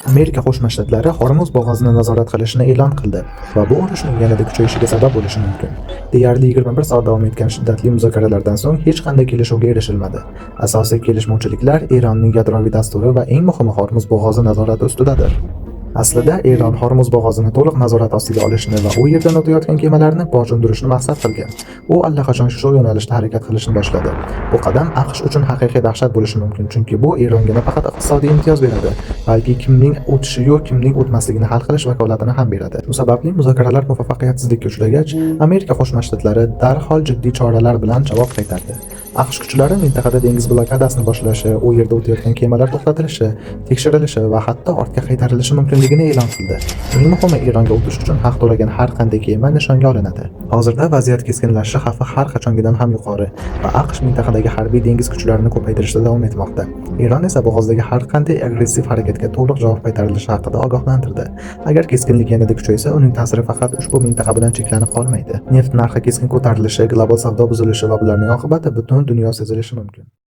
Amerika Qo'shma Shtatlari Hormuz bo'g'ozini nazorat qilishini e'lon qildi va bu urushning yanada kuchayishiga sabab bo'lishi mumkin. Deyarli 21 soat davom etgan shiddatli muzokaralardan so'ng hech qanday kelishuvga erishilmadi. Asosiy kelishmovchiliklar Eronning yadroviy dasturi va eng muhimi, Hormuz bo'g'ozi nazorati ustidadir. Aslida Eron Hormuz bo'g'ozini to'liq nazorat ostiga olishni va u yerdan o'tayotgan kemalarni boj undirishni maqsad qilgan. U allaqachon shu yo'nalishda harakat qilishni boshladi. Bu qadam AQSh uchun haqiqiy dahshat bo'lishi mumkin, chunki bu Eronga nafaqat iqtisodiy imtiyoz beradi, balki kimning o'tishiyu kimning o'tmasligini hal qilish vakolatini ham beradi. Shu sababli muzokaralar muvaffaqiyatsizlikka uchragach, Amerika Qo'shma Shtatlari darhol jiddiy choralar bilan javob qaytardi. AQSh kuchlari mintaqada dengiz blokadasini boshlashi, u yerda o'tayotgan kemalar to'xtatilishi, tekshirilishi va hatto ortga qaytarilishi mumkinligini e'lon qildi. Eng muhimi, Eronga o'tish uchun haq to'lagan har qanday kema nishonga olinadi. Hozirda vaziyat keskinlashishi xavfi har qachongidan ham yuqori va AQSh mintaqadagi harbiy dengiz kuchlarini ko'paytirishda davom etmoqda. Eron esa bo'g'ozdagi har qanday agressiv harakatga to'liq javob qaytarilishi haqida ogohlantirdi. Agar keskinlik yanada kuchaysa, uning ta'siri faqat ushbu mintaqa bilan cheklanib qolmaydi. Neft narxi keskin ko'tarilishi, global savdo buzilishi va bularning oqibati butun dunyo sezilishi mumkin.